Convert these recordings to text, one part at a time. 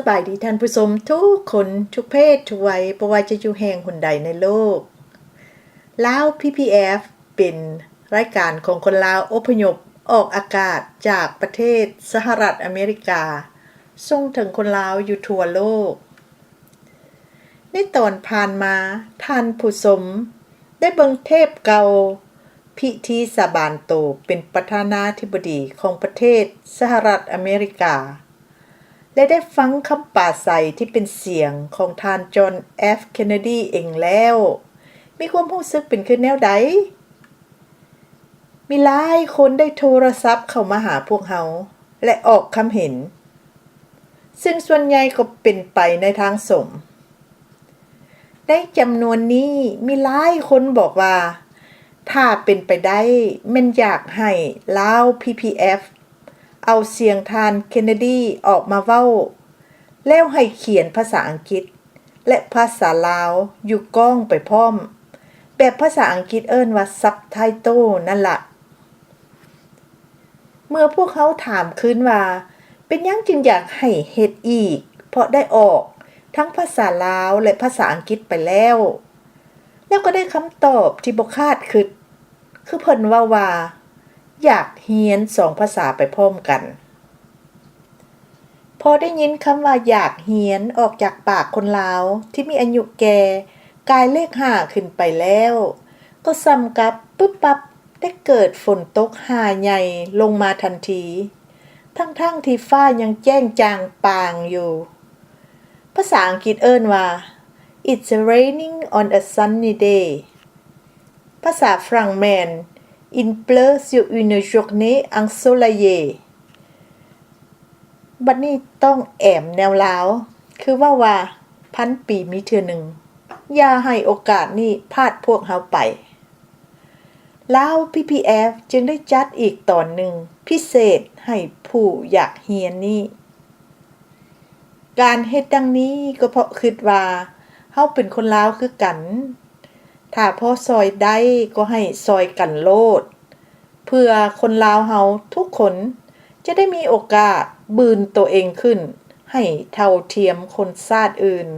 ສະບາຍດີທ່ານຜູ້ຊົມທຸກຄົນ ທຸກເພດ ທຸກໄວ, ບໍ່ວ່າຈະຢູ່ແຫ່ງຫົນໃດໃນໂລກ. ລາວ ພີພີເອັຟ ເປັນລາຍການຂອງຄົນລາວອົບພະຍົບອອກອາກາດຈາກປະເທດສະຫະລັດອາເມລິກາ, ສົ່ງເຖິງຄົນລາວຢູ່ທົ່ວໂລກ. ໃນຕອນຜ່ານມາ, ທ່ານຜູ້ຊົມໄດ້ເບິ່ງເທບເກົ່າ ພິທີສາບານໂຕເປັນປະທານາທິບໍດີຂອງປະເທດສະຫະລັດອາເມລິກາ ແລະ ໄດ້ຟັງຄຳປາໄສທີ່ເປັນສຽງຂອງທ່ານ ຈອນ ເອັຟ ເຄນເນດີ ເອງແລ້ວ, ມີຄວາມຮູ້ສຶກເປັນຄືແນວໃດ? ມີຫຼາຍຄົນໄດ້ໂທລະສັບເຂົ້າມາຫາພວກເຮົາ ແລະ ອອກຄຳເຫັນ, ເຊິ່ງສ່ວນໃຫຍ່ກໍເປັນໄປໃນທາງສົມ. ໃນຈຳນວນນີ້ ມີຫຼາຍຄົນບອກວ່າ ຖ້າເປັນໄປໄດ້ ແມ່ນຢາກໃຫ້ລາວ ພີພີເອັຟ ເອົາສຽງທ່ານ ເຄນເນດີ ອອກມາເວົ້າ ແລ້ວໃຫ້ຂຽນພາສາອັງກິດ ແລະ ພາສາລາວຢູ່ກ້ອງໄປພ້ອມ, ແບບພາສາອັງກິດເອີ້ນວ່າ ຊັບໄທໂຕ ນັ້ນລະ. ເມື່ອພວກເຮົາຖາມຄືນວ່າ ເປັນຫຍັງຈຶ່ງຢາກໃຫ້ເຮັດອີກ ເພາະໄດ້ອອກທັງພາສາລາວ ແລະ ພາສາອັງກິດໄປແລ້ວ, ແລ້ວກໍໄດ້ຄຳຕອບທີ່ບໍ່ຄາດຄິດ, ຄືເພິ່ນເວົ້າວ່າ ຢາກຮຽນສອງພາສາໄປພ້ອມກັນ. ພໍໄດ້ຍິນຄຳວ່າຢາກຮຽນອອກຈາກປາກຄົນລາວທີ່ມີອາຍຸແກ່ກາຍເລກຫ້າຂຶ້ນໄປແລ້ວ, ກໍສ່ຳກັບປຶບປັບໄດ້ເກີດຝົນຕົກຫາໃຫຍ່ລົງມາທັນທີ, ທັງໆທີ່ຟ້າຍັງແຈ້ງຈ່າງປ່າງຢູ່. ພາສາອັງກິດເອີ້ນວ່າ It's raining on a sunny day. ພາສາຝຣັ່ງແມ່ນ Il pleut sur une journée ensoleillée. ບັດນີ້ຕ້ອງແອມແນວລາວ, ຄືເວົ້າວ່າ ພັນປີມີເທື່ອໜຶ່ງ, ຢ່າໃຫ້ໂອກາດນີ້ພາດພວກເຮົາໄປ. ລາວ ພີພີເອັຟ ຈຶ່ງໄດ້ຈັດອີກຕອນໜຶ່ງພິເສດໃຫ້ຜູ້ຢາກຮຽນນີ້. ການເຮັດດັ່ງນີ້ກໍເພາະຄິດວ່າເຮົາເປັນຄົນລາວຄືກັນ, ຖ້າພໍຊ່ອຍໄດ້ກໍໃຫ້ຊ່ອຍກັນໂລດ, ເພື່ອຄົນລາວເຮົາທຸກຄົນຈະໄດ້ມີໂອກາດບືນໂຕເອງຂຶ້ນໃຫ້ເທົ່າທຽມຄົນຊາດອື່ນ.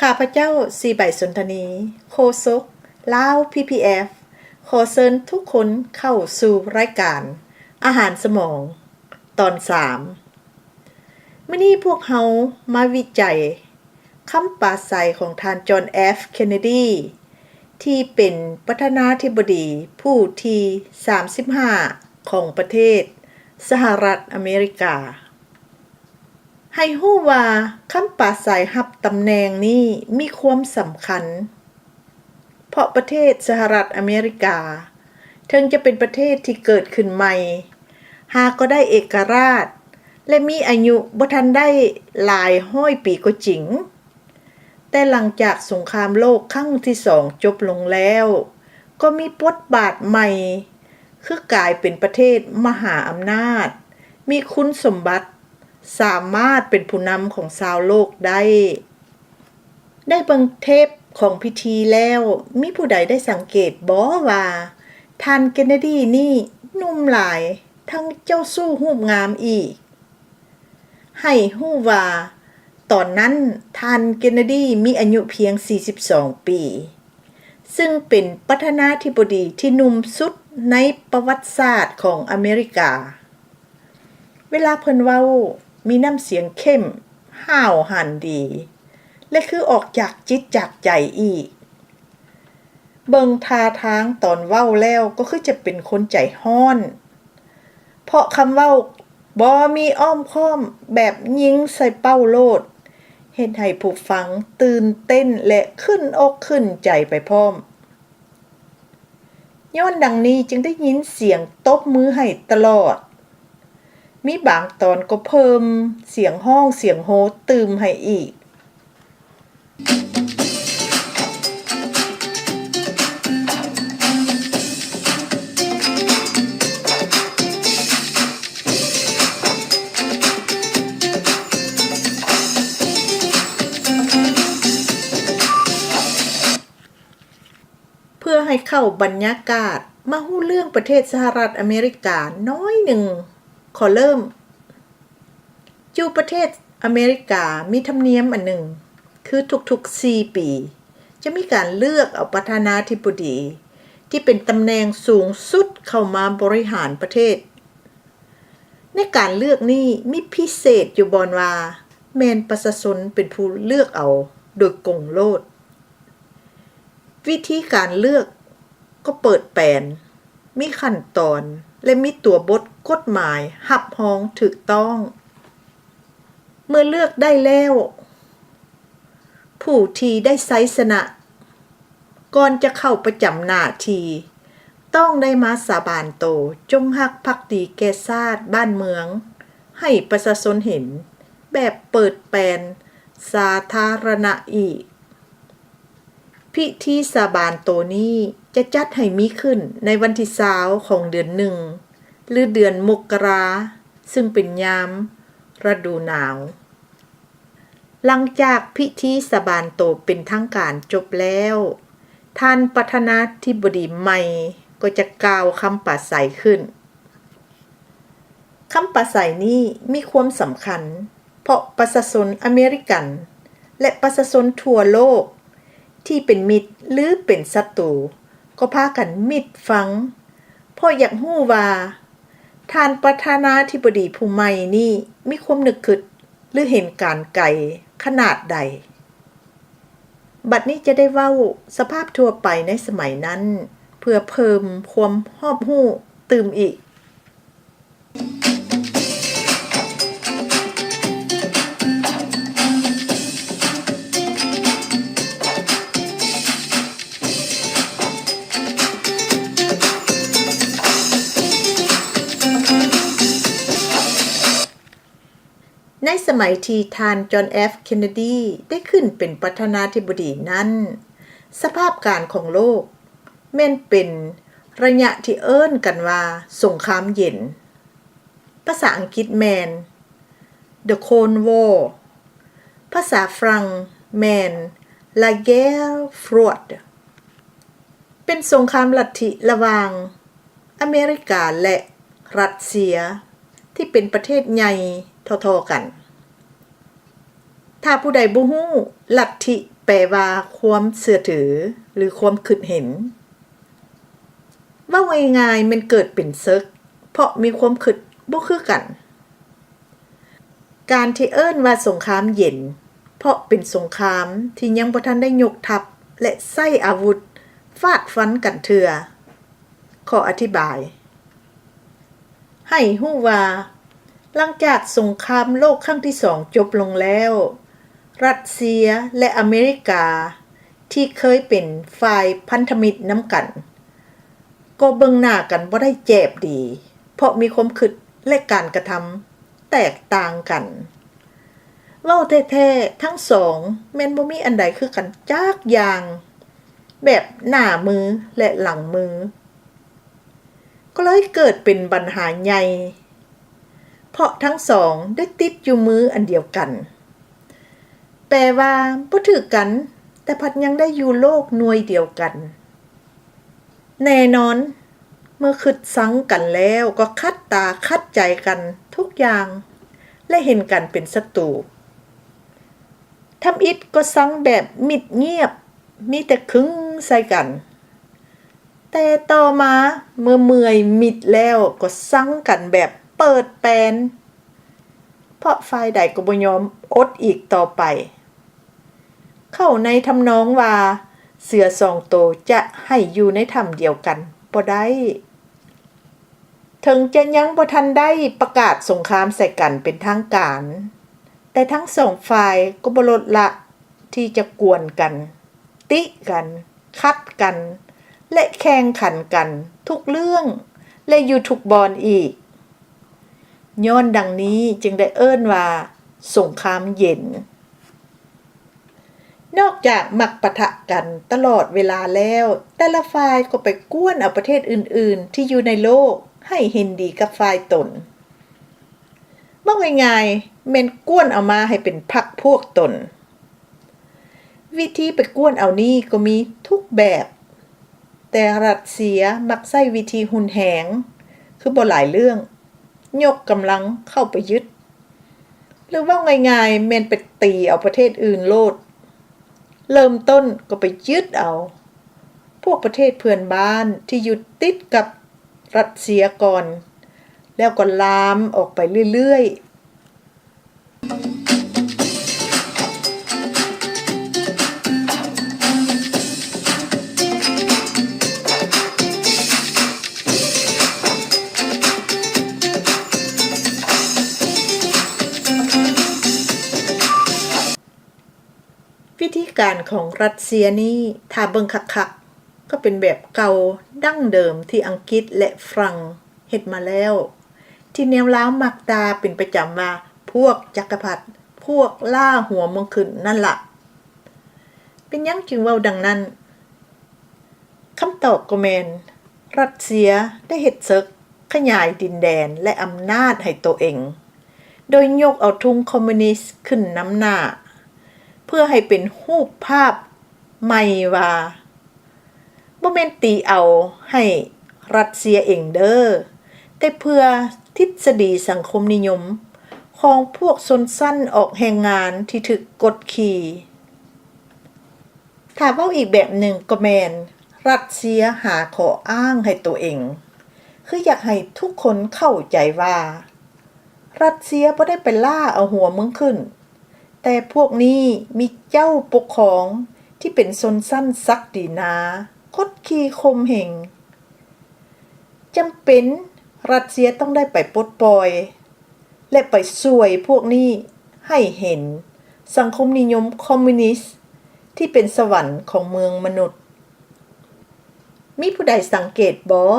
ຂ້າພະເຈົ້າ ສີໃບສົນທະນີ ໂຄສົກລາວ ພີພີເອັຟ ຂໍເຊີນທຸກຄົນເຂົ້າສູ່ລາຍການອາຫານສະໝອງ ຕອນສາມ. ມື້ນີ້ພວກເຮົາມາວິໄຈຄຳປາໄສຂອງທ່ານ ຈອນ ເອັຟ ເຄນເນດີ ທີ່ເປັນປະທານາທິບໍດີຜູ້ທີສາມສິບຫ້າຂອງປະເທດສະຫະລັດອາເມລິກາ. ໃຫ້ຮູ້ວ່າຄຳປາໄສຮັບຕຳແໜ່ງນີ້ມີຄວາມສຳຄັນ, ເພາະປະເທດສະຫະລັດອາເມລິກາ ເຖິງຈະເປັນປະເທດທີ່ເກີດຂຶ້ນໃໝ່, ຫາກໍໄດ້ເອກະລາດ ແລະ ມີອາຍຸບໍ່ທັນໄດ້ຫຼາຍຮ້ອຍປີກໍຈິງ, ແຕ່ຫຼັງຈາກສົງຄາມໂລກຄັ້ງທີສອງຈົບລົງແລ້ວ, ກໍມີບົດບາດໃໝ່ ຄືກາຍເປັນປະເທດມະຫາອຳນາດ, ມີຄຸນສົມບັດ, ສາມາດເປັນຜູ້ນຳຂອງຊາວໂລກໄດ້. ໄດ້ເບິ່ງເທບຂອງພິທີແລ້ວ, ມີຜູ້ໃດໄດ້ສັງເກດບໍ່ວ່າ ທ່ານເຄນເນດີນີ້ໜຸ່ມຫຼາຍ, ທັງເຈົ້າຊູ້ຮູບງາມອີກ? ໃຫ້ຮູ້ວ່າ ຕອນນັ້ນທ່ານເຄນເນດີມີອາຍຸພຽງສີ່ສິບສອງປີ, ຊຶ່ງເປັນປະທານາທິບໍດີທີ່ໜຸ່ມສຸດໃນປະຫວັດສາດຂອງອາເມລິກາ. ເວລາເພິ່ນເວົ້າ ມີນ້ຳສຽງເຂັ້ມ, ຫ້າວຫັນດີ ແລະ ຄືອອກຈາກຈິດຈາກໃຈອີກ. ເບິ່ງທ່າທາງຕອນເວົ້າແລ້ວກໍຄືຈະເປັນຄົນໃຈຮ້ອນ, ເພາະຄຳເວົ້າບໍ່ມີອ້ອມຄ້ອມ, ແບບຍິງໃສ່ເປົ້າໂລດ, ເຮັດໃຫ້ຜູ້ຟັງຕື່ນເຕັ້ນ ແລະ ຂຶ້ນອົກຂຶ້ນໃຈໄປພ້ອມ. ຍ້ອນດັ່ງນີ້ຈຶ່ງໄດ້ຍິນສຽງຕົບມືໃຫ້ຕະຫຼອດ. ມີບາງຕອນກໍເພີ່ມສຽງຮ້ອງສຽງໂຮຕື່ມໃຫ້ອີກ. ພື່ອໃຫ້ເຂົ້າບັນຍາກາດ ມາຮູ້ເລື່ອງປະເທດສະຫະລັດອາເມລິກາໜ້ອຍໜຶ່ງ. ຂໍເລີ່ມ. ຢູ່ປະເທດອາເມລິກາມີທຳນຽມອັນໜຶ່ງ ຄືທຸກໆສີ່ປີ ຈະມີການເລືອກເອົາປະທານາທິບໍດີ ທີ່ເປັນຕຳແໜ່ງສູງສຸດເຂົ້າມາບໍລິຫານປະເທດ. ໃນການເລືອກນີ້ມີພິເສດຢູ່ບ່ອນວ່າ ແມ່ນປະຊາຊົນເປັນຜູ້ເລືອກເອົາໂດຍກົງໂລດ. ວິທີການເລືອກກໍເປີດແປນ, ມີຂັ້ນຕອນ ແລະ ມີຕົວບົດກົດໝາຍຮັບຮອງຖືກຕ້ອງ. ເມື່ອເລືອກໄດ້ແລ້ວ, ຜູ້ທີ່ໄດ້ໄຊຊະນະ ກ່ອນຈະເຂົ້າປະຈຳໜ້າທີ່ ຕ້ອງໄດ້ມາສາບານໂຕ ຈົງຮັກພັກດີແກ່ຊາດບ້ານເມືອງ ໃຫ້ປະຊາຊົນເຫັນແບບເປີດແປນສາທາລະນະອີກ. ພິທີສາບານໂຕນີ້ຈະຈັດໃຫ້ມີຂຶ້ນໃນວັນທີຊາວຂອງເດືອນໜຶ່ງ ຫຼື ເດືອນມົກກະລາ, ຊຶ່ງເປັນຍາມລະດູໜາວ. ຫຼັງຈາກພິທີສາບານໂຕເປັນທາງການຈົບແລ້ວ, ທ່ານປະທານາທິບໍດີໃໝ່ກໍຈະກ່າວຄຳປາໄສຂຶ້ນ. ຄຳປາໄສນີ້ມີຄວາມສຳຄັນ ເພາະປະຊາຊົນອາເມລິກັນ ແລະ ປະຊາຊົນທົ່ວໂລກ ທີ່ເປັນມິດ ຫຼື ເປັນສັດຕູ ກໍພາກັນມິດຟັງ ເພາະຢາກຮູ້ວ່າ ທ່ານປະທານາທິບໍດີຜູ້ໃໝ່ນີ້ມີຄວາມນຶກຄິດ ຫຼື ເຫັນການໄກຂະໜາດໃດ. ບັດນີ້ຈະໄດ້ເວົ້າສະພາບທົ່ວໄປໃນສະໄໝນັ້ນ ເພື່ອເພີ່ມຄວາມຮອບຮູ້ຕື່ມອີກ. ໃນສະໄໝທີ່ທ່ານ ຈອນ ເອັຟ ເຄນເນດີ ໄດ້ຂຶ້ນເປັນປະທານາທິບໍດີນັ້ນ, ສະພາບການຂອງໂລກແມ່ນເປັນໄລຍະທີ່ເອີ້ນກັນວ່າສົງຄາມເຢັນ, ພາສາອັງກິດແມ່ນ The Cold War, ພາສາຝຣັ່ງແມ່ນ La Guerre Froide. ເປັນສົງຄາມລັດທິລະຫວ່າງອາເມລິກາ ແລະ ຣັດເຊຍ ທີ່ເປັນປະເທດໃຫຍ່ທໍ່ໆກັນ. ຖ້າຜູ້ໃດບໍ່ຮູ້, ລັດທິແປວ່າຄວາມເຊື່ອຖື ຫຼື ຄວາມຄິດເຫັນ. ເວົ້າງ່າຍໆແມ່ນເກີດເປັນເສິກ ເພາະມີຄວາມຄິດບໍ່ຄືກັນ. ການທີ່ເອີ້ນວ່າສົງຄາມເຢັນ ເພາະເປັນສົງຄາມທີ່ຍັງບໍ່ທັນໄດ້ຍົກທັບ ແລະ ໃຊ້ອາວຸດຟາດຟັນກັນເທື່ອ. ຂໍອະທິບາຍໃຫ້ຮູ້ວ່າ ຫຼັງຈາກສົງຄາມໂລກຄັ້ງທີສອງຈົບລົງແລ້ວ, ຣັດເຊຍ ແລະ ອາເມລິກາ ທີ່ເຄີຍເປັນຝ່າຍພັນທະມິດນຳກັນ, ກໍເບິ່ງໜ້າກັນບໍ່ໄດ້ແຈບດີ ເພາະມີຄວາມຄິດ ແລະ ການກະທຳແຕກຕ່າງກັນ. ເວົ້າແທ້ໆ ທັງສອງແມ່ນບໍ່ມີອັນໃດຄືກັນຈັກຢ່າງ, ແບບໜ້າມື ແລະ ຫຼັງມື. ກໍເລີຍເກີດເປັນບັນຫາໃຫຍ່ ເພາະທັງສອງໄດ້ຕິດຢູ່ມືອັນດຽວກັນ. ແປວ່າບໍ່ຖືກກັນ, ແຕ່ພັດຍັງໄດ້ຢູ່ໂລກໜ່ວຍດຽວກັນ. ແນ່ນອນ, ເມື່ອຄິດຊັງກັນແລ້ວກໍຂັດຕາຂັດໃຈກັນທຸກຢ່າງ ແລະ ເຫັນກັນເປັນສັດຕູ. ທຳອິດກໍຊັງແບບມິດງຽບ, ມີແຕ່ຄຶງໃສ່ກັນ. ແຕ່ຕໍ່ມາເມື່ອເມື່ອຍມິດແລ້ວກໍຊັງກັນແບບເປີດແປນ, ເພາະຝ່າຍໃດກໍບໍ່ຍອມອົດອີກຕໍ່ໄປ. ເຂົ້າໃນທຳນອງວ່າເສືອສອງໂຕຈະໃຫ້ຢູ່ໃນຖ້ຳດຽວກັນບໍ່ໄດ້. ເຖິງຈະຍັງບໍ່ທັນໄດ້ປະກາດສົງຄາມໃສ່ກັນເປັນທາງການ, ແຕ່ທັງສອງຝ່າຍກໍບໍ່ລົດລະທີ່ຈະກວນກັນ, ຕິກັນ, ຂັດກັນ ແລະ ແຂ່ງຂັນກັນທຸກເລື່ອງ ແລະ ຢູ່ທຸກບ່ອນອີກ. ຍ້ອນດັ່ງນີ້ຈຶ່ງໄດ້ເອີ້ນວ່າສົງຄາມເຢັນ. ນອກຈາກມັກປະທະກັນຕະຫຼອດເວລາແລ້ວ, ແຕ່ລະຝ່າຍກໍໄປກວນເອົາປະເທດອື່ນໆທີ່ຢູ່ໃນໂລກໃຫ້ເຫັນດີກັບຝ່າຍຕົນ. ເວົ້າງ່າຍໆ ແມ່ນກວນເອົາມາໃຫ້ເປັນພັກພວກຕົນ. ວິທີໄປກວນເອົານີ້ກໍມີທຸກແບບ. ຕ່ຣັດເຊຍມັກໃຊ້ວິທີຮຸນແຮງ ຄືບໍ່ຫຼາຍເລື່ອງ ຍົກກຳລັງເຂົ້າໄປຍຶດ ຫຼືເວົ້າງ່າຍໆ ແມ່ນໄປຕີເອົາປະເທດອື່ນໂລດ. ເລີ່ມຕົ້ນກໍໄປຍຶດເອົາພວກປະເທດເພື່ອນບ້ານທີ່ຢູ່ຕິດກັບຣັດເຊຍກ່ອນ ແລ້ວກໍລາມອອກໄປເລື້ອຍໆ. ວິທີການຂອງຣັດເຊຍນີ້ ຖ້າເບິ່ງຄັກໆ ກໍເປັນແບບເກົ່າດັ້ງເດີມທີ່ອັງກິດ ແລະ ຝຣັ່ງເຮັດມາແລ້ວ ທີ່ແນວລາວມັກດ່າເປັນປະຈຳວ່າ ພວກຈັກກະພັດ ພວກລ່າຫົວເມືອງຂຶ້ນນັ້ນລະ. ເປັນຫຍັງຈຶ່ງເວົ້າດັ່ງນັ້ນ? ຄຳຕອບກໍແມ່ນ ຣັດເຊຍໄດ້ເຮັດເສິກຂະຫຍາຍດິນແດນ ແລະ ອຳນາດໃຫ້ໂຕເອງ ໂດຍຍົກເອົາທຸງຄອມມູນິດຂຶ້ນນຳໜ້າ ເພື່ອໃຫ້ເປັນຮູບພາບໃໝ່ວ່າ ບໍ່ແມ່ນຕີເອົາໃຫ້ຣັດເຊຍເອງເດີ້ ແຕ່ເພື່ອທິດສະດີສັງຄົມນິຍົມຂອງພວກຊົນຊັ້ນອອກແຮງງານທີ່ຖືກກົດຂີ່. ຖ້າເວົ້າອີກແບບໜຶ່ງກໍແມ່ນ ຣັດເຊຍຫາຂໍ້ອ້າງໃຫ້ໂຕເອງ ຄືຢາກໃຫ້ທຸກຄົນເຂົ້າໃຈວ່າ ຣັດເຊຍບໍ່ໄດ້ໄປລ່າເອົາຫົວເມືອງຂຶ້ນ, ແຕ່ພວກນີ້ມີເຈົ້າປົກຄອງທີ່ເປັນຊົນຊັ້ນສັກດີນາ ກົດຂີ່ຂົ່ມເຫງ. ຈຳເປັນຣັດເຊຍຕ້ອງໄດ້ໄປປົດປ່ອຍ ແລະ ໄປຊ່ວຍພວກນີ້ໃຫ້ເຫັນສັງຄົມນິຍົມຄອມມູນິດທີ່ເປັນສະຫວັນຂອງເມືອງມະນຸດ. ມີຜູ້ໃດສັງເກດບໍ່?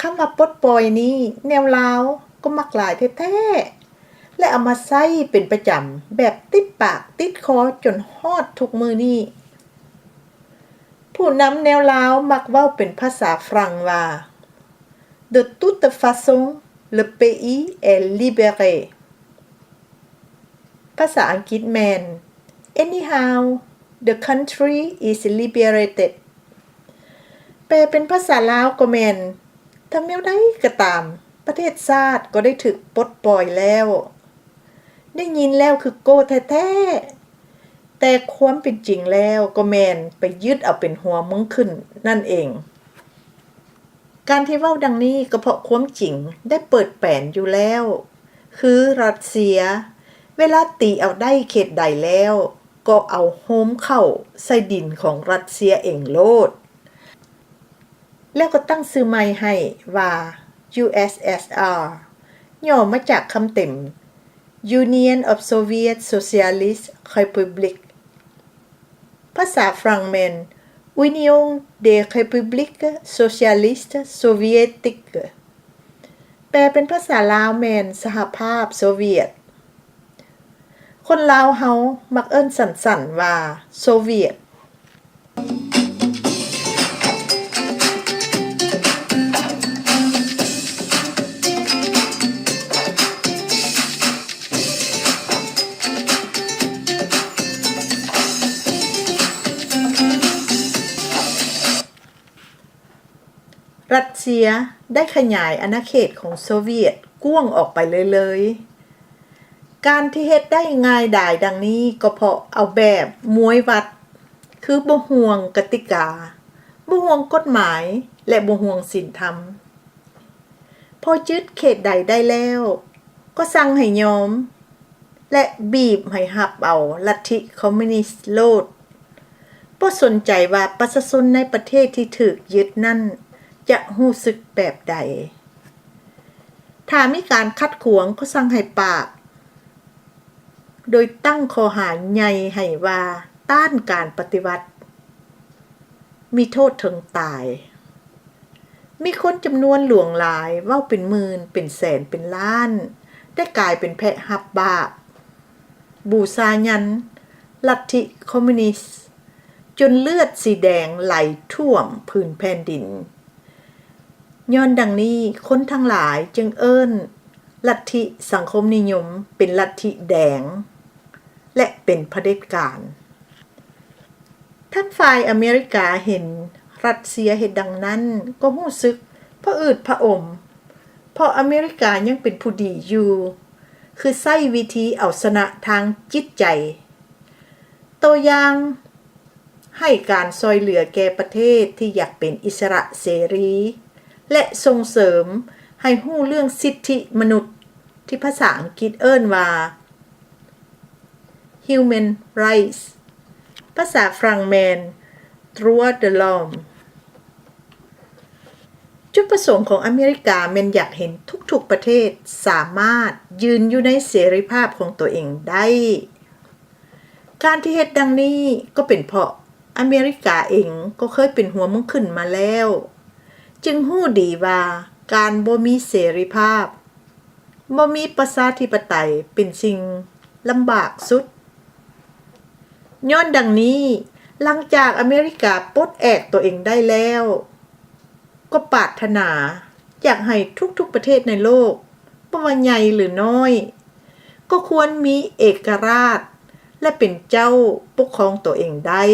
ຄຳວ່າປົດປ່ອຍນີ້ ແນວລາວກໍມັກຫຼາຍແທ້ໆ ແລະ ເອົາມາໃຊ້ເປັນປະຈຳ ແບບຕິດປາກຕິດຄໍຈົນຮອດທຸກມື້ນີ້. ຜູ້ນຳແນວລາວມັກເວົ້າເປັນພາສາຝຣັ່ງວ່າ De toute façon, le pays est libéré. ພາສາອັງກິດແມ່ນ Anyhow, the country is liberated. ແປເປັນພາສາລາວກໍແມ່ນ ທັງແນວໃດກໍຕາມ, ປະເທດຊາດກໍໄດ້ຖືກປົດປ່ອຍແລ້ວ. ໄດ້ຍິນແລ້ວຄືໂກ້ແທ້ໆ, ແຕ່ຄວາມເປັນຈິງແລ້ວກໍແມ່ນໄປຍຶດເອົາເປັນຫົວເມືອງຂຶ້ນນັ້ນເອງ. ການທີ່ເວົ້າດັ່ງນີ້ກໍເພາະຄວາມຈິງໄດ້ເປີດແປນຢູ່ແລ້ວ, ຄືຣັດເຊຍ ເວລາຕີເອົາໄດ້ເຂດໃດແລ້ວ ກໍເອົາໂຮມເຂົ້າໃສ່ດິນຂອງຣັດເຊຍເອງໂລດ. ແລ້ວກໍຕັ້ງຊື່ໃໝ່ໃຫ້ວ່າ USSR ຫຍໍ້ມາຈາກຄຳເຕັມ Union of Soviet Socialist Republic. ພາສາຝຣັ່ງແມ່ນ Union des Républiques Socialistes Soviétiques. ແປເປັນພາສາລາວແມ່ນ ສະຫະພາບໂຊວຽດ. ຄົນລາວເຮົາມັກເອີ້ນສັ້ນໆວ່າ ໂຊວຽດ. ຣັດເຊຍໄດ້ຂະຫຍາຍອານາເຂດຂອງໂຊວຽດກວ້າງອອກໄປເລື້ອຍໆ. ການທີ່ເຮັດໄດ້ງ່າຍດາຍດັ່ງນີ້ກໍເພາະເອົາແບບມວຍວັດ, ຄືບໍ່ຫ່ວງກະຕິກາ, ບໍ່ຫ່ວງກົດໝາຍ ແລະ ບໍ່ຫ່ວງສິນທຳ. ພໍຍຶດເຂດໃດໄດ້ແລ້ວ ກໍສັ່ງໃຫ້ຍອມ ແລະ ບີບໃຫ້ຮັບເອົາລັດທິຄອມມູນິດໂລດ, ບໍ່ສົນໃຈວ່າປະຊາຊົນໃນປະເທດທີ່ຖືກຍຶດນັ້ນຈະຮູ້ສຶກແບບໃດ. ຖ້າມີການຂັດຂວາງກໍສັ່ງໃຫ້ປາບ, ໂດຍຕັ້ງຂໍ້ຫາໃຫຍ່ໃຫ້ວ່າຕ້ານການປະຕິວັດ, ມີໂທດເຖິງຕາຍ. ມີຄົນຈຳນວນຫຼວງຫຼາຍ, ເວົ້າເປັນໝື່ນ, ເປັນແສນ, ເປັນລ້ານ, ໄດ້ກາຍເປັນແພະຮັບບາບ, ບູຊາຍັນລັດທິຄອມມູນິດ, ຈົນເລືອດສີແດງໄຫຼຖ້ວມຜືນແຜ່ນດິນ. ຍ້ອນດັ່ງນີ້, ຄົນທັງຫຼາຍຈຶ່ງເອີ້ນລັດທິສັງຄົມນິຍົມເປັນລັດທິແດງ ແລະ ເປັນຜະເດັດການ. ທາງຝ່າຍອາເມລິກາເຫັນ ຣັດເຊຍເຮັດດັ່ງນັ້ນ ກໍຮູ້ສຶກຜະອືດຜະອົມ, ເພາະອາເມລິກາຍັງເປັນຜູ້ດີຢູ່, ຄືໃຊ້ວິທີເອົາຊະນະທາງຈິດໃຈ. ຕົວຢ່າງ, ໃຫ້ການຊ່ອຍເຫຼືອແກ່ປະເທດທີ່ຢາກເປັນອິດສະຫຼະເສລີ ແລະ ສົ່ງເສີມໃຫ້ຮູ້ເລື່ອງສິດທິມະນຸດ ທີ່ພາສາອັງກິດເອີ້ນວ່າ Human Rights, ພາສາຝຣັ່ງແມ່ນ Droits de l'homme. ຈຸດປະສົງຂອງອາເມລິກາແມ່ນຢາກເຫັນທຸກໆປະເທດສາມາດຢືນຢູ່ໃນເສລີພາບຂອງຕົວເອງໄດ້. ການທີ່ເຮັດດັ່ງນີ້ກໍເປັນເພາະອາເມລິກາເອງກໍເຄີຍເປັນຫົວເມືອງຂຶ້ນມາແລ້ວ, ຈຶ່ງຮູ້ດີວ່າການບໍ່ມີເສລີພາບ, ບໍ່ມີປະຊາທິປະໄຕເປັນສິ່ງລຳບາກສຸດ. ຍ້ອນດັ່ງນີ້, ຫຼັງຈາກອາເມລິກາປົດແອກຕົວເອງໄດ້ແລ້ວ, ກໍປາດຖະໜາຢາກໃຫ້ທຸກໆປະເທດໃນໂລກ, ບໍ່ວ່າໃຫຍ່ຫຼືນ້ອຍ, ກໍຄວນມີເອກະລາດ ແລະ ເປັນເຈົ້າປົກຄອງຕົວເອງໄດ້.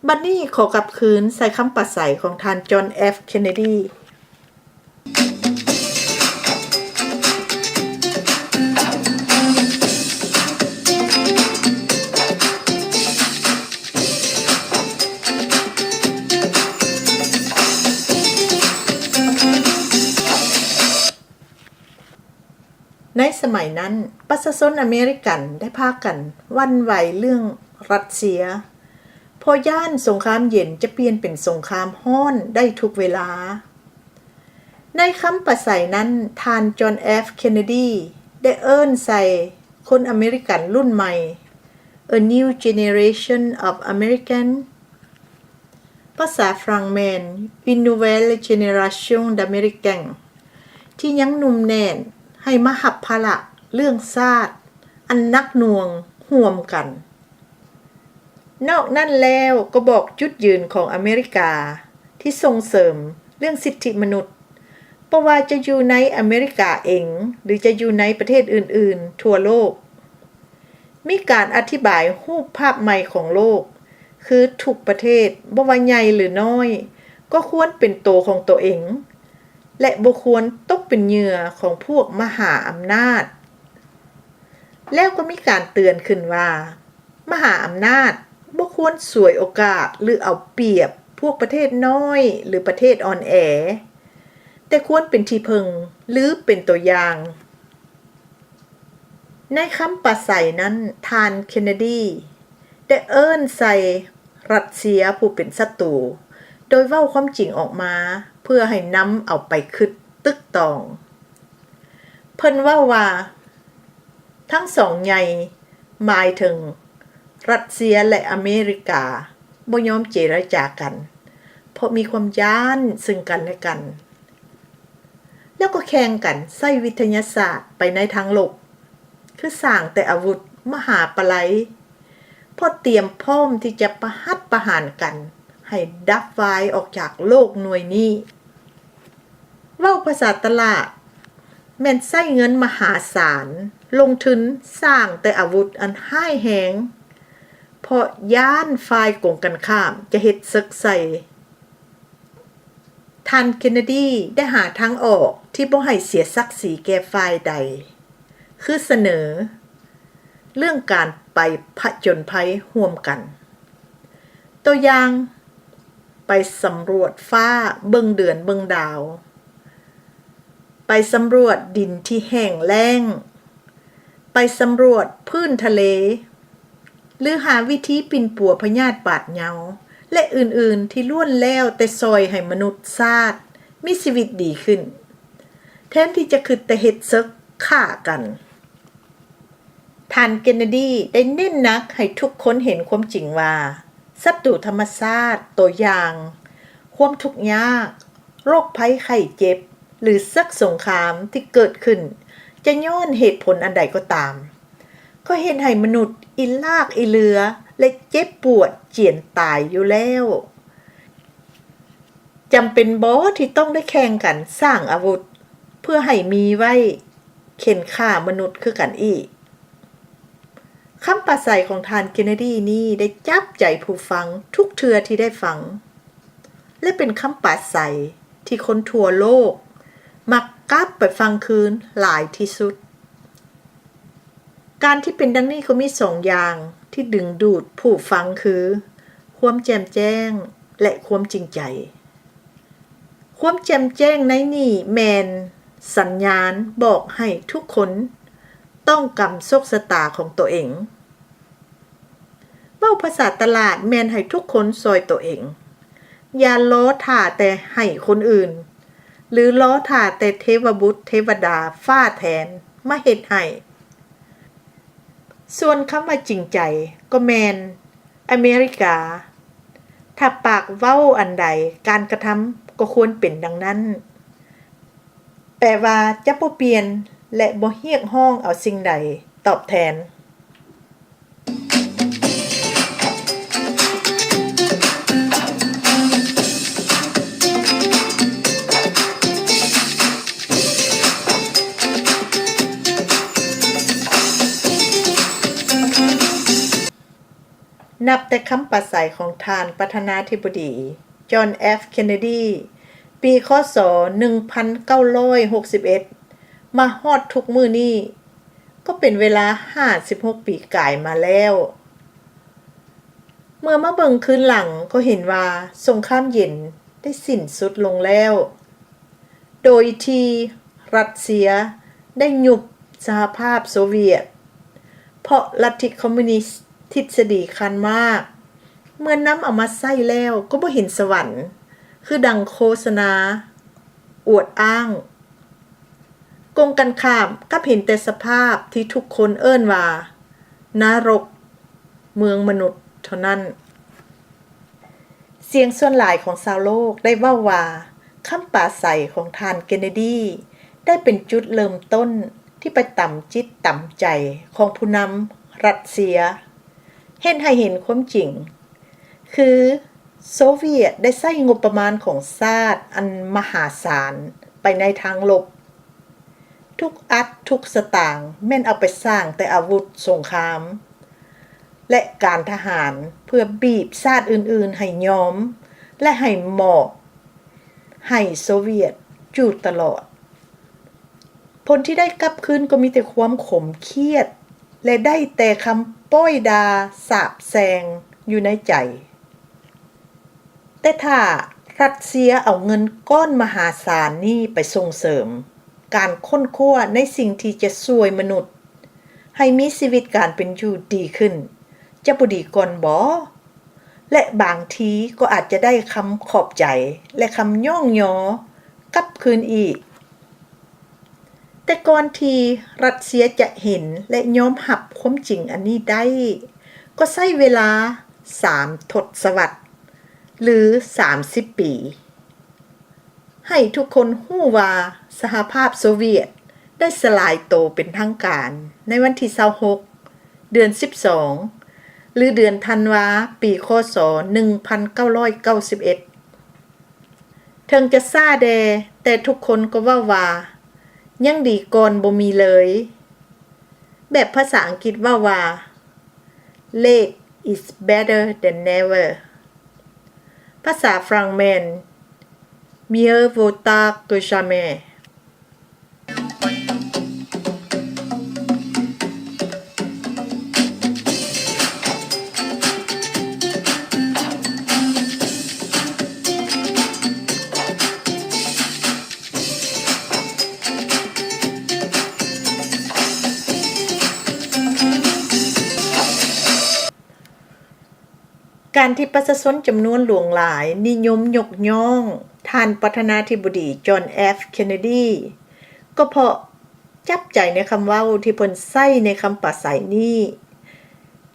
ບັດນີ້ຂໍກັບຄືນໃສ່ຄຳປາໄສຂອງທ່ານ John F Kennedy. ໃນສະໄໝນັ້ນ, ປະຊາຊົນອາເມລິກັນໄດ້ພາກັນຫວັ່ນໄຫວເລື່ອງຣັດເຊຍ, ເພາະຢ້ານສົງຄາມເຢັນຈະປ່ຽນເປັນສົງຄາມຮ້ອນໄດ້ທຸກເວລາ. ໃນຄຳປາໄສນັ້ນ, ທ່ານ John F Kennedy ໄດ້ເອີ້ນໃສ່ຄົນອາເມລິກັນລຸ້ນໃໝ່, A New Generation of American, ພາສາຝຣັ່ງແມ່ນ Une nouvelle génération d'Américains ທີ່ຍັງໜຸ່ມແໜ້ນ ໃຫ້ມາຮັບພາລະເລື່ອງຊາດອັນໜັກໜ່ວງຮ່ວມກັນ. ນອກນັ້ນແລ້ວກໍບອກຈຸດຢືນຂອງອາເມລິກາທີ່ສົ່ງເສີມເລື່ອງສິດທິມະນຸດ, ບໍ່ວ່າຈະຢູ່ໃນອາເມລິກາເອງ ຫຼື ຈະຢູ່ໃນປະເທດອື່ນໆທົ່ວໂລກ. ມີການອະທິບາຍຮູບພາບໃໝ່ຂອງໂລກ, ຄືທຸກປະເທດ, ບໍ່ວ່າໃຫຍ່ຫຼືນ້ອຍ, ກໍຄວນເປັນໂຕຂອງໂຕເອງ ແລະ ບໍ່ຄວນຕົກເປັນເຫຍື່ອຂອງພວກມະຫາອຳນາດ. ແລ້ວກໍມີການເຕືອນຂຶ້ນວ່າ ມະຫາອຳນາດບໍ່ຄວນສວຍໂອກາດ ຫຼື ເອົາປຽບພວກປະເທດນ້ອຍ ຫຼື ປະເທດອ່ອນແອ, ແຕ່ຄວນເປັນທີ່ເພິ່ງ ຫຼື ເປັນຕົວຢ່າງ. ໃນຄຳປາໄສນັ້ນ, ທ່ານ Kennedy ໄດ້ເອີ້ນໃສ່ຣັດເຊຍຜູ້ເປັນສັດຕູ ໂດຍເວົ້າຄວາມຈິງອອກມາ ເພື່ອໃຫ້ນຳເອົາໄປຄິດຕຶກຕອງ. ເພິ່ນເວົ້າວ່າ ທັງສອງໃຫຍ່ ໝາຍເຖິງຣັດເຊຍ ແລະ ອາເມລິກາ ບໍ່ຍອມເຈລະຈາກັນ ເພາະມີຄວາມຢ້ານຊຶ່ງກັນແລະກັນ. ແລ້ວກໍແຂ່ງກັນໃຊ້ວິທະຍາສາດໄປໃນທາງລົບ, ຄືສ້າງແຕ່ອາວຸດມະຫາປະໄລ, ເພາະຕຽມພ້ອມທີ່ຈະປະຫັດປະຫານກັນໃຫ້ດັບວາຍອອກຈາກໂລກໜ່ວຍນີ້. ເວົ້າພາສາຕະຫຼາດ, ແມ່ນໃຊ້ເງິນມະຫາສານລົງທຶນສ້າງແຕ່ອາວຸດອັນຮ້າຍແຮງ, ເພາະຢ້ານຝ່າຍກົງກັນຂ້າມຈະເຮັດເສິກໃສ່. ທ່ານ Kennedy ໄດ້ຫາທາງອອກທີ່ບໍ່ໃຫ້ເສຍສັກສີແກ່ຝ່າຍໃດ, ຄືສະເໜີເລື່ອງການໄປຜະຈົນໄພຮ່ວມກັນ. ຕົວຢ່າງ, ໄປສຳຫຼວດຟ້າ, ເບິ່ງເດືອນເບິ່ງດາວ, ໄປສຳຫຼວດດິນທີ່ແຫ້ງແລ້ງ, ໄປສຳຫຼວດພື້ນທະເລ, ຫຼື ຫາວິທີປິ່ນປົວພະຍາດບາດເຍົາ ແລະ ອື່ນໆ ທີ່ລ້ວນແລ້ວແຕ່ຊ່ອຍໃຫ້ມະນຸດຊາດມີຊີວິດດີຂຶ້ນ, ແທນທີ່ຈະຄິດແຕ່ເຮັດເສິກຂ້າກັນ. ທ່ານ Kennedy ໄດ້ເນັ້ນໜັກໃຫ້ທຸກຄົນເຫັນຄວາມຈິງວ່າ ສັດຕູທຳມະຊາດ, ຕົວຢ່າງ, ຄວາມທຸກຍາກ, ໂລກໄພໄຂ້ເຈັບ ຫຼື ເສິກສົງຄາມທີ່ເກີດຂຶ້ນ ຈະຍ້ອນເຫດຜົນອັນໃດກໍຕາມ, ກໍເຮັດໃຫ້ມະນຸດອີລາກອີເລືອ ແລະ ເຈັບປວດຈຽນຕາຍຢູ່ແລ້ວ. ຈຳເປັນບໍ່ທີ່ຕ້ອງໄດ້ແຂ່ງກັນສ້າງອາວຸດ ເພື່ອໃຫ້ມີໄວ້ເຂັນຂ້າມະນຸດຄືກັນອີກ? ຄຳປາໄສຂອງທ່ານເຄນເນດີນີ້ໄດ້ຈັບໃຈຜູ້ຟັງທຸກເທື່ອທີ່ໄດ້ຟັງ ແລະ ເປັນຄຳປາໄສທີ່ຄົນທົ່ວໂລກມັກກັບໄປຟັງຄືນຫຼາຍທີ່ສຸດ. ການທີ່ເປັນດັ່ງນີ້ກໍມີສອງຢ່າງທີ່ດຶງດູດຜູ້ຟັງຄື ຄວາມແຈ່ມແຈ້ງ ແລະ ຄວາມຈິງໃຈ. ຄວາມແຈ່ມແຈ້ງໃນນີ້ແມ່ນສັນຍານບອກໃຫ້ທຸກຄົນຕ້ອງກຳໂຊກຊະຕາຂອງຕົວເອງ. ເວົ້າພາສາຕະຫຼາດແມ່ນໃຫ້ທຸກຄົນຊ່ອຍຕົວເອງ. ຢ່າລໍຖ້າແຕ່ໃຫ້ຄົນອື່ນ ຫຼື ລໍຖ້າແຕ່ເທວະບຸດເທວະດາຟ້າແຖນມາເຮັດໃຫ້. ສ່ວນຄຳວ່າຈິງໃຈກໍແມ່ນອາເມລິກາ. ຖ້າປາກເວົ້າອັນໃດ, ການກະທຳກໍຄວນເປັນດັ່ງນັ້ນ. ແປວ່າຈະບໍ່ປ່ຽນ ແລະ ບໍ່ຮຽກຮ້ອງເອົາສິ່ງໃດຕອບແທນ. ນັບແຕ່ຄຳປາໄສຂອງທ່ານປະທານາທິບໍດີ ຈອນ ເອັຟ ເຄນເນດີ ປີ ຄ.ສ. ໜຶ່ງພັນເກົ້າຮ້ອຍຫົກສິບເອັດ ມາຮອດທຸກມື້ນີ້ ກໍເປັນເວລາຫ້າສິບຫົກປີກາຍມາແລ້ວ. ເມື່ອມາເບິ່ງຄືນຫຼັງກໍເຫັນວ່າສົງຄາມເຢັນໄດ້ສິ້ນສຸດລົງແລ້ວ. ໂດຍທີ່ຣັດເຊຍໄດ້ຍຸບສະຫະພາບໂຊວຽດ ເພາະລັດທິຄອມມູນິດທິດສະດີຄານມາກ ເມື່ອນຳເອົາມາໃຊ້ແລ້ວກໍບໍ່ເຫັນສະຫວັນ ຄືດັ່ງໂຄສະນາອວດອ້າງ. ກົງກັນຂ້າມກັບເຫັນແຕ່ສະພາບທີ່ທຸກຄົນເອີ້ນວ່ານະລົກເມືອງມະນຸດເທົ່ານັ້ນ. ສຽງສ່ວນຫຼາຍຂອງຊາວໂລກໄດ້ເວົ້າວ່າ ຄຳປາໄສຂອງທ່ານເຄນເນດີໄດ້ເປັນຈຸດເລີ່ມຕົ້ນທີ່ໄປຕຳຈິດຕຳໃຈຂອງຜູ້ນຳຣັດເຊຍ, ເຮັດໃຫ້ເຫັນຄວາມຈິງ ຄືໂຊວຽດໄດ້ໃຊ້ງົບປະມານຂອງຊາດອັນມະຫາສານໄປໃນທາງລົບ. ທຸກອັດທຸກສະຕາງແມ່ນເອົາໄປສ້າງແຕ່ອາວຸດສົງຄາມ ແລະ ການທະຫານ ເພື່ອບີບຊາດອື່ນໆໃຫ້ຍອມ ແລະ ໃຫ້ມອບໃຫ້ໂຊວຽດຢູ່ຕະຫຼອດ. ຜົນທີ່ໄດ້ກັບຄືນກໍມີແຕ່ຄວາມຂົມຄຽດ ແລະ ໄດ້ແຕ່ຄຳປ້ອຍດ່າສາບແຊ່ງຢູ່ໃນໃຈ. ແຕ່ຖ້າຣັດເຊຍເອົາເງິນກ້ອນມະຫາສານນີ້ໄປສົ່ງເສີມການຄົ້ນຄວ້າໃນສິ່ງທີ່ຈະຊ່ວຍມະນຸດໃຫ້ມີຊີວິດການເປັນຢູ່ດີຂຶ້ນ ຈະບໍ່ດີກ່ອນບໍ? ແລະ ບາງທີກໍອາດຈະໄດ້ຄຳຂອບໃຈ ແລະ ຄຳຍ້ອງຍໍກັບຄືນອີກ. ແຕ່ກ່ອນທີ່ຣັດເຊຍຈະເຫັນ ແລະ ຍອມຮັບຄວາມຈິງອັນນີ້ໄດ້ ກໍໃຊ້ເວລາສາມທົດສະວັດ ຫຼື ສາມສິບປີ ໃຫ້ທຸກຄົນຮູ້ວ່າສະຫະພາບໂຊວຽດໄດ້ສະລາຍໂຕເປັນທາງການໃນວັນທີຊາວຫົກ ເດືອນສິບສອງ ຫຼື ເດືອນທັນວາ ປີ ຄ.ສ. ໜຶ່ງພັນເກົ້າຮ້ອຍເກົ້າສິບເອັດ. ເຖິງຈະຊ້າແດ່ ແຕ່ທຸກຄົນກໍເວົ້າວ່າ ຍັງດີກ່ອນບໍ່ມີເລີຍ. ແບບພາສາອັງກິດເວົ້າວ່າ Late is better than never. ພາສາຝຣັ່ງແມ່ນ Mieux vaut tard que jamais. ການທີ່ປະຊາຊົນຈຳນວນຫຼວງຫຼາຍນິຍົມຍົກຍ້ອງທ່ານປະທານາທິບໍດີ ຈອນ ເອັຟ ເຄນເນດີ ກໍເພາະ ຈັບໃຈໃນຄຳເວົ້າທີ່ເພິ່ນໃຊ້ໃນຄຳປາໄສນີ້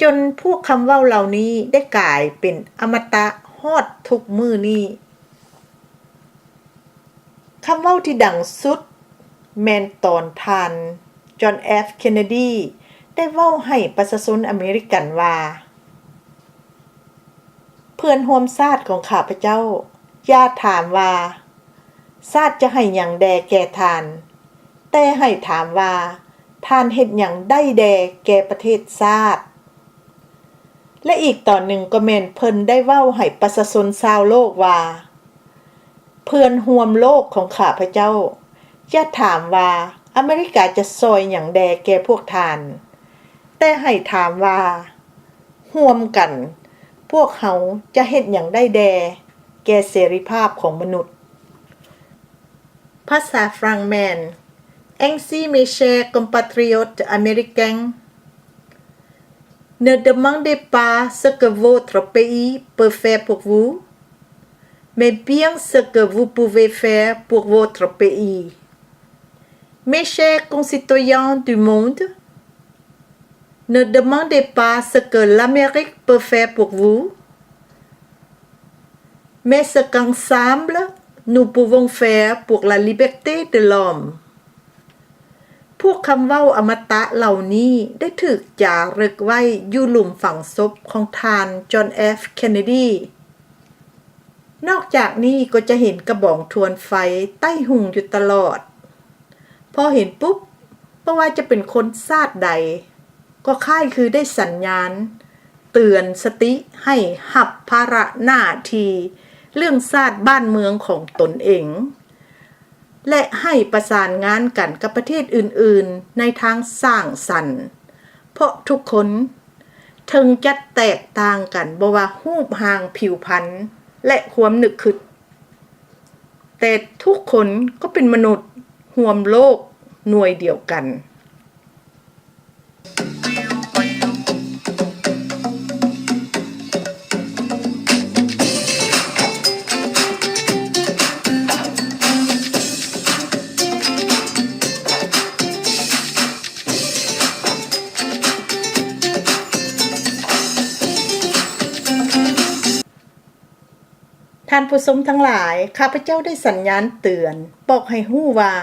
ຈົນພວກຄຳເວົ້າເຫຼົ່ານີ້ໄດ້ກາຍເປັນອະມະຕະຮອດທຸກມື້ນີ້. ຄຳເວົ້າທີ່ດັງສຸດແມ່ນຕອນທ່ານ ຈອນ ເອັຟ ເຄນເນດີ ໄດ້ເວົ້າໃຫ້ປະຊາຊົນອາເມລິກັນວ່າ, ເພື່ອນຮ່ວມຊາດຂອງຂ້າພະເຈົ້າ, ຢ່າຖາມວ່າ ຊາດຈະໃຫ້ຫຍັງແດ່ແກ່ທ່ານ, ແຕ່ໃຫ້ຖາມວ່າ ທ່ານເຮັດຫຍັງໄດ້ແດ່ແກ່ປະເທດຊາດ. ແລະ ອີກຕອນໜຶ່ງກໍແມ່ນເພິ່ນໄດ້ເວົ້າໃຫ້ປະຊາຊົນຊາວໂລກວ່າ ເພື່ອນຮ່ວມໂລກຂອງຂ້າພະເຈົ້າ ຢ່າຖາມວ່າອາເມລິກາຈະຊ່ອຍຫຍັງແດ່ແກ່ພວກທ່ານ, ແຕ່ໃຫ້ຖາມວ່າ ຮ່ວມກັນ ພວກເຮົາຈະເຮັດຫຍັງໄດ້ແດ່ແກ່ເສລີພາບຂອງມະນຸດ? ພາສາຝຣັ່ງແມ່ນ Ainsi, mes chers compatriotes américains, ne demandez pas ce que votre pays peut faire pour vous, mais bien ce que vous pouvez faire pour votre pays. Mes chers concitoyens du monde, ne demandez pas ce que l'Amérique peut faire pour vous, mais ce qu'ensemble nous pouvons faire pour la liberté de l'homme. ພວກຄຳເວົ້າອະມະຕະເຫຼົ່ານີ້ໄດ້ຖືກຈາລຶກໄວ້ຢູ່ຫຼຸມຝັງສົບຂອງທ່ານ John F Kennedy. ນອກຈາກນີ້ກໍຈະເຫັນກະບອງທວນໄຟໃຕ້ຫຸ່ງຢູ່ຕະຫຼອດ. ພໍເຫັນປຸບ, ບໍ່ວ່າຈະເປັນຄົນຊາດໃດ, ກໍຄ້າຍຄືໄດ້ສັນຍານເຕືອນສະຕິໃຫ້ຮັບພາລະໜ້າທີ່ເລື່ອງຊາດບ້ານເມືອງຂອງຕົນເອງ ແລະ ໃຫ້ປະສານງານກັນກັບປະເທດອື່ນໆໃນທາງສ້າງສັນ, ເພາະທຸກຄົນ ເຖິງຈະແຕກຕ່າງກັນບໍ່ວ່າຮູບຮ່າງ, ຜິວພັນ ແລະ ຄວາມນຶກຄິດ, ແຕ່ທຸກຄົນກໍເປັນມະນຸດຮ່ວມໂລກໜ່ວຍດຽວກັນ. ທ່ານຜູ້ຊົມທັງຫຼາຍ, ຂ້າພະເຈົ້າໄດ້ສັນຍານເຕືອນບອກໃຫ້ຮູ້ວ່າ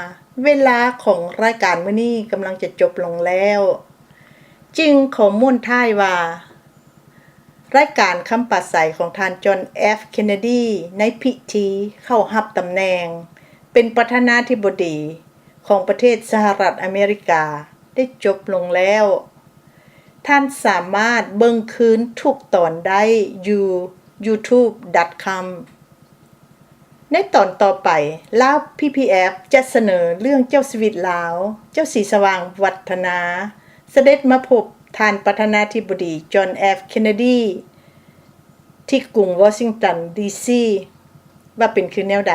ເວລາຂອງລາຍການມື້ນີ້ກຳລັງຈະຈົບລົງແລ້ວ, ຈຶ່ງຂໍມ້ວນທ້າຍວ່າ ລາຍການຄຳປາໄສຂອງທ່ານ John F Kennedy ໃນພິທີເຂົ້າຮັບຕຳແໜ່ງເປັນປະທານາທິບໍດີຂອງປະເທດສະຫະລັດອາເມລິກາ ໄດ້ຈົບລົງແລ້ວ. ທ່ານສາມາດເບິ່ງຄືນທຸກຕອນໄດ້ຢູ່ youtube.com. ໃນຕອນຕໍ່ໄປ, ລາວ PPF ຈະສະເໜີເລື່ອງເຈົ້າຊີວິດລາວ, ເຈົ້າສີສະຫວ່າງວັດທະນາ ສະເດັດມາພົບທ່ານປະທານາທິບໍດີ John F Kennedy ທີ່ກຸງ Washington D C ວ່າເປັນຄືແນວໃດ,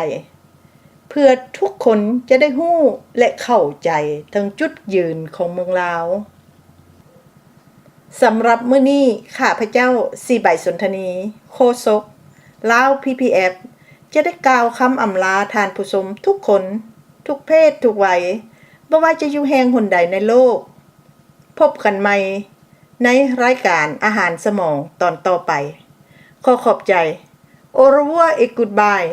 ເພື່ອທຸກຄົນຈະໄດ້ຮູ້ ແລະ ເຂົ້າໃຈເຖິງຈຸດຢືນຂອງເມືອງລາວ. ສຳລັບມື້ນີ້, ຂ້າພະເຈົ້າ ສີໃບສົນທະນີ ໂຄສົກລາວ PPF ຈະໄດ້ກ່າວຄຳອຳລາທ່ານຜູ້ຊົມທຸກຄົນ, ທຸກເພດ, ທຸກໄວ, ບໍ່ວ່າຈະຢູ່ແຫ່ງຫົນໃດໃນໂລກ. ພົບກັນໃໝ່ໃນລາຍການອາຫານສະໝອງຕອນຕໍ່ໄປ. ຂໍຂອບໃຈ. Au revoir et goodbye.